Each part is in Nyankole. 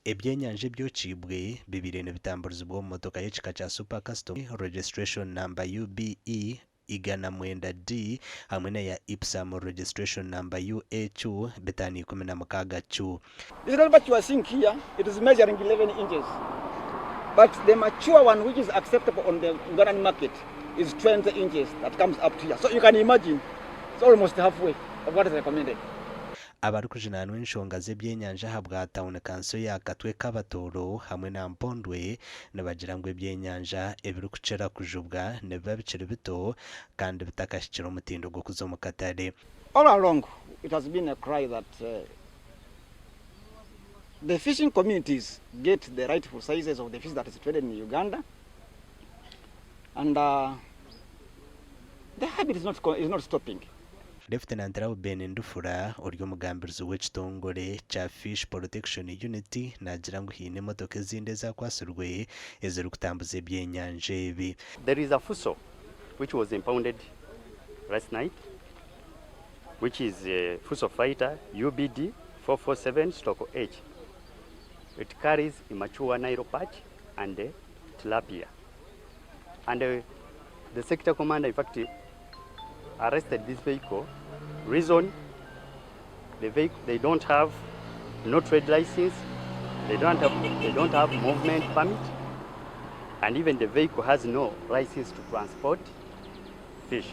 Ebyenyanja ebyokiibwe bibaire nibitamburizibwa omu motoka y'ekika kya Super Custom registration number UBE 190D hamwe n'eya Ipsum registration number UAQ 516 Q. This number you are seeing here, it is measuring 11 inches. But the mature one which is acceptable on the Ugandan market is 20 inches that comes up to here. So you can imagine, it's almost halfway of what is recommended. Abarikujunaanwa enshonga z'ebyenyanja ahabwa tauni kanso ya Katwe Kabatooro hamwe na Mpondwe nibagira ngu ebyenyanja ebirikukira kujubwa nibiba bikiri bito kandi bitakahikire omutindo gw'okuza omu katare. All along it has been a cry that the fishing communities get the rightful sizes of the fish that is traded in Uganda and the habit is not, is not stopping. Lieutenant Rauben Ndufura ori omugambirizi w'ekitongore kya Fish Protection Unit naagira ngu haine emotoka ezindi ezakwatsirwe ezirikutambuza ebyenyanja ebi. There is a Fuso which was impounded last night which is a Fuso fighter UBD 447 stroke H. It carries immature Nile perch and tilapia. And the sector commander in fact arrested this vehicle. Reason, the vehicle, they don't have no trade license, they don't have movement permit, and even the vehicle has no license to transport fish.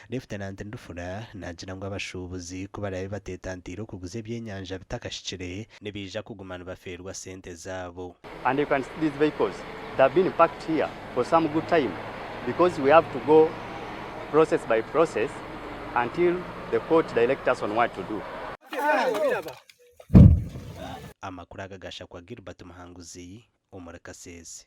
Lieutenant Ndufura naagira ngu abashuubuzi ku baraabe bateetantiire okuguza ebyenyanja bitakahikire nibaija kuguma nibafeerwa sente zaabo. And you can see these vehicles, they have been parked here for some good time because we have to go process by process until the court directs us on what to do. Amakuru aga gashakwa Gilbert Muhanguzi omuri Kasese.